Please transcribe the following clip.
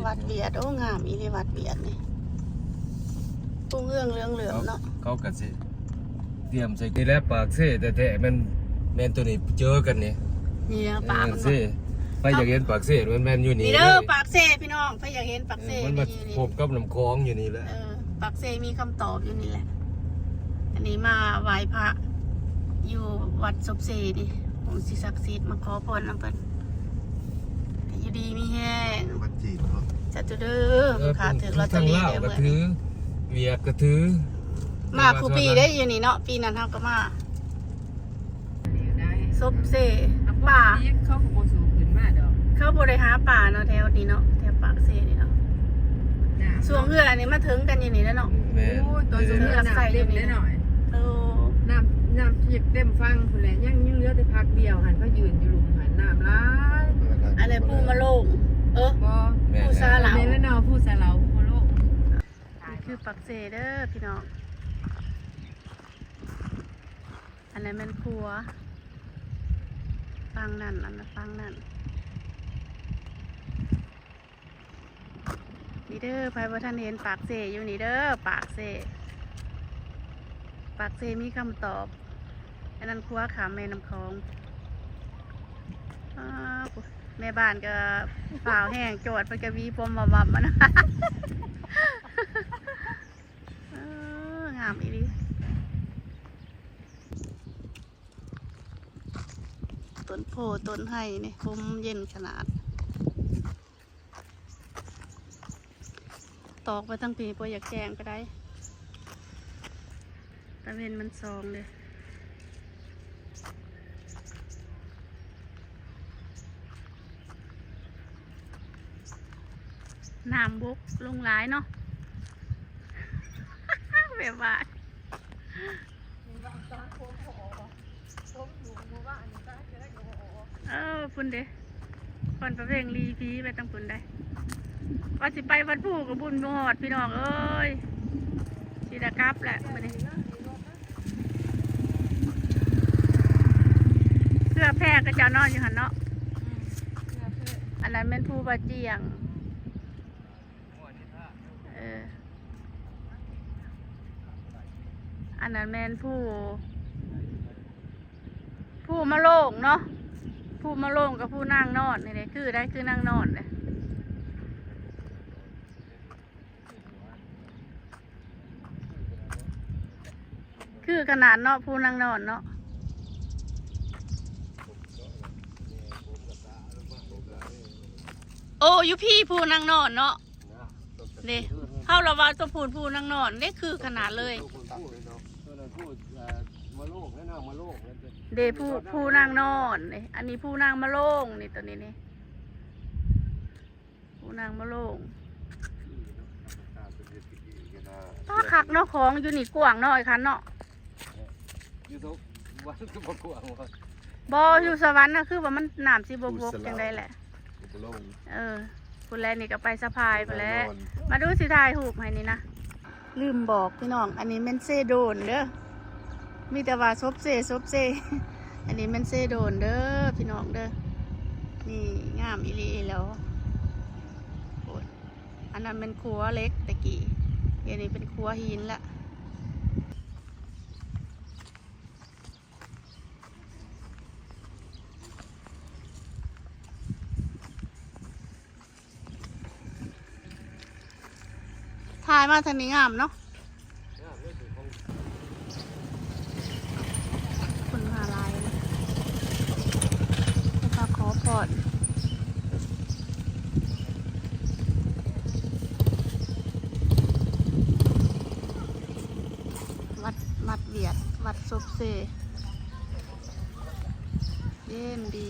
ວັດວຽດ ໂອ້ ງາມອີ່ຫຼີວັດວຽດນີ້ ຮຸ່ງເຮືອງເຫຼືອງເຫຼືອມເນາະ. ເຂົາ ເຂົາກໍຊິຕຽມໃສ່ ນີ້ແຫຼະ ປາກເຊແທ້ໆ ແມ່ນ ແມ່ນໂຕນີ້ເຈີກັນນີ້ ນີ້ເດີ ປາກ ເອີ ມັນ ເຊ ໃຜຢາກເຫັນປາກເຊ ມັນແມ່ນຢູ່ນີ້ ນີ້ເດີ ເລີຍ ປາກເຊພີ່ນ້ອງ ໃຜຢາກເຫັນປາກເຊ ເອີ ມັນມາພົບກັບນ້ຳຂອງຢູ່ນີ້ແຫຼະ ເອີ ປາກເຊມີຄຳຕອບຢູ່ນີ້ແຫຼະ. ອັນນີ້ມາໄຫວ້ພະຢູ່ວັດສົບເຊນີ້ ຄົງຊິສັກສິດ ມາຂໍພອນນຳເພິ່ນ ຢູ່ດີມີແຮງ ວັດຈີນເນາະ ສາທຸເດີ ເອີ ຂ້າຖືກລອດເຕີຣີ້ເດີ ມື້ນີ້ ວຽດກໍຖື ມາຄູ່ປີເດ້ຢູ່ນີ້ເນາະ ປີນັ້ນເຮົາກໍມາ ສົບເຊ ປາ ເຂົາກໍບໍ່ສູ້ຂຶ້ນມາດອກ ເຂົາບໍ່ໄດ້ຫາປາເນາະ ແຖວນີ້ເນາະ ແຖວປາກເຊນີ້ເນາະ ຊ່ວງເຮືອນີ້ມາເຖິງກັນຢູ່ນີ້ແຫຼະເນາະ ແມ່ນ ໂອ້ຍ ຕອນຊ່ວງເຮືອໃສ່ຢູ່ນີ້ເນາະ ໂອ້ ນ້ຳ ນ້ຳທຽບເຕັມຝັ່ງພຸ້ນແຫຼະ ຍັງ ຍັງເຫຼືອແຕ່ພັກດຽວຫັ້ນ ເຂົາຢືນຢູ່ລຸ່ມຫັ້ນ ນ້ຳຫຼາຍ ອັນນັ້ນພູມະໂລງ ເອີ ບໍ່ ພູສາເຫຼົາ ແມ່ນແລ້ວເນາະ ພູສາເຫຼົາ ພູມະໂລງ ນີ້ຄືປາກເຊເດີພີ່ນ້ອງ. ອັນນັ້ນແມ່ນຂົວ ຝັ່ງນັ້ນ ອັນນັ້ນຝັ່ງນັ້ນ ນີ້ເດີ ໃຜບໍ່ທັນເຫັນປາກເຊຢູ່ນີ້ເດີ ປາກເຊ ປາກເຊມີຄຳຕອບ ອັນນັ້ນຂົວຂ້າມແມ່ນ້ຳຂອງ ອ້າວ ແມ່ບ້ານກໍຟ້າວແຮງ ຈອດ ເພິ່ນກໍຫວີຜົມວັບໆ ມັນ ເອີ ງາມອີ່ຫຼີ ຕົ້ນໂພຕົ້ນໄຮນີ້ ຮົ່ມເຢັນຂະໜາດ ຕອກໄປທາງພີ້ ບໍ່ຢາກແຈ້ງປານໃດ ຕາເວັນມັນສ່ອງເດ້. ນ້ຳບົກລົງຫຼາຍເນາະ ແບບວ່າ ເອີ ພຸ້ນເດ້ ບ່ອນປະເພງລີຜີໄປທາງພຸ້ນໄດ໋ ວ່າຊິໄປວັດພູກໍບຸນບໍ່ຮອດ ພີ່ນ້ອງເອີຍ ຊິໄດ້ກັບແຫຼະມື້ນີ້. ເຮືອແພເຂົາເຈົ້ານອນຢູ່ຫັ້ນເນາະ ອັນນັ້ນແມ່ນພູບາຈຽງ ເອີ ອັນນັ້ນແມ່ນພູ ພູມະໂລງເນາະ ພູມະໂລງກັບພູນາງນອນນີ້ເດ້ ຄືໄດ໋ ຄືນາງນອນເດ້. ຄືຂະໜາດເນາະ ພູນາງນອນເນາະ ໂອ້ ຢູ່ພີ້ພູນາງນອນເນາະ ເດ້ ເຮົາລະວ່າຕົວພູນ ພູນາງນອນເດ້ ຄືຂະໜາດເລີຍ ເດ້ ພູ ພູນາງນອນເດ້ ອັນນີ້ພູນາງມະໂລງນີ້ ຕົວນີ້ນີ້. ຜູ້ນາງມະໂລງ ປາ ຄັກເນາະ ຂອງຢູ່ນີ້ກວ້າງເນາະ ໄອ້ຄັນເນາະ ຢູ່ສະຫວັນກໍບໍ່ກວ້າງ ບໍ່ ຢູ່ສະຫວັນນະ ຄືວ່າມັນ ນ້ຳຊິບໍ່ບົກຈັ່ງໃດແຫຼະ ເອີ ພຸ້ນແຫຼະ ນີ້ກໍໄປສະພາຍພຸ້ນແຫຼະ ມາດູຊິຖ່າຍຮູບໃຫ້ນີ້ນະ. ລືມບອກພີ່ນ້ອງ ອັນນີ້ແມ່ນເຊໂດນເດີ ມີແຕ່ວ່າສົບເຊ ສົບເຊ ອັນນີ້ແມ່ນເຊໂດນເດີພີ່ນ້ອງເດີ ນີ້ງາມອີ່ຫຼີແລ້ວ ໂອ້ຍ ອັນນັ້ນແມ່ນຂົວເຫຼັກແຕ່ກີ້ ດຽວນີ້ເປັນຂົວຫີນລະ. ຖ່າຍມາທາງນີ້ງາມເນາະ ຄົນມາຫຼາຍເນາະ ເພິ່ນມາຂໍພອນ ວັດ ວັດວຽດ ວັດສົບເຊ ເຢັນດີ.